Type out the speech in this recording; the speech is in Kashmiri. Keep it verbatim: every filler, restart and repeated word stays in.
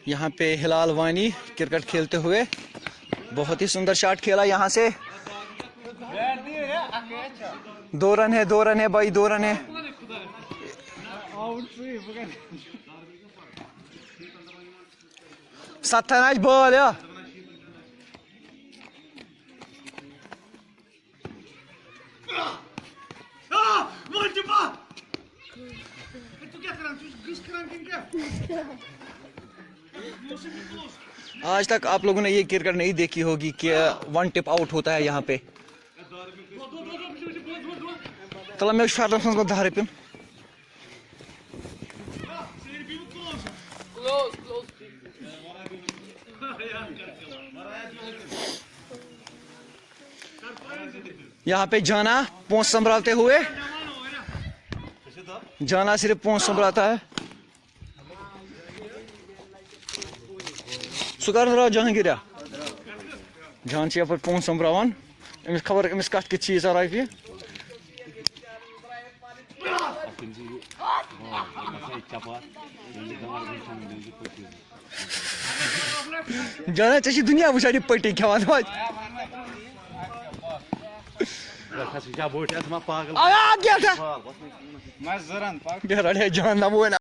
यहाँ पे हिलाल वानी क्रिकेट खेलते हुए, बहुत ही सुंदर शॉट खेला यहाँ से। दो रन है, दो रन है भाई, दो रन है। ستھ رنہٕ آسہِ بال، یا۔ آج تک آپ لوگوں نے یہ کرکٹ نہیں دیکھی ہوگی کہ ون ٹپ آؤٹ ہوتا ہے یہاں پہ۔ تلا میں شاٹ سنس کو دہ رپن۔ یہاں پہ جانا پونس سنبھالتے ہوئے، جانا صرف پونس سنبھالتا ہے۔ سُہ کر درٛاو جہانگیٖر؟ جان چھِ یَپٲرۍ پونٛسہٕ سوٚمبراوان۔ أمِس خبر أمِس کَتھ کِژھ چھِ ییٖژاہ رۄپیہِ۔ جانا، ژےٚ چھِ دُنیا وٕچھان یہِ پٔٹی کھٮ۪وان توتہِ۔ پاگل۔ آ، آ، کیٛاہ تھا؟ بیٚیہِ رَٹہِ ہے جہنم وۄنۍ۔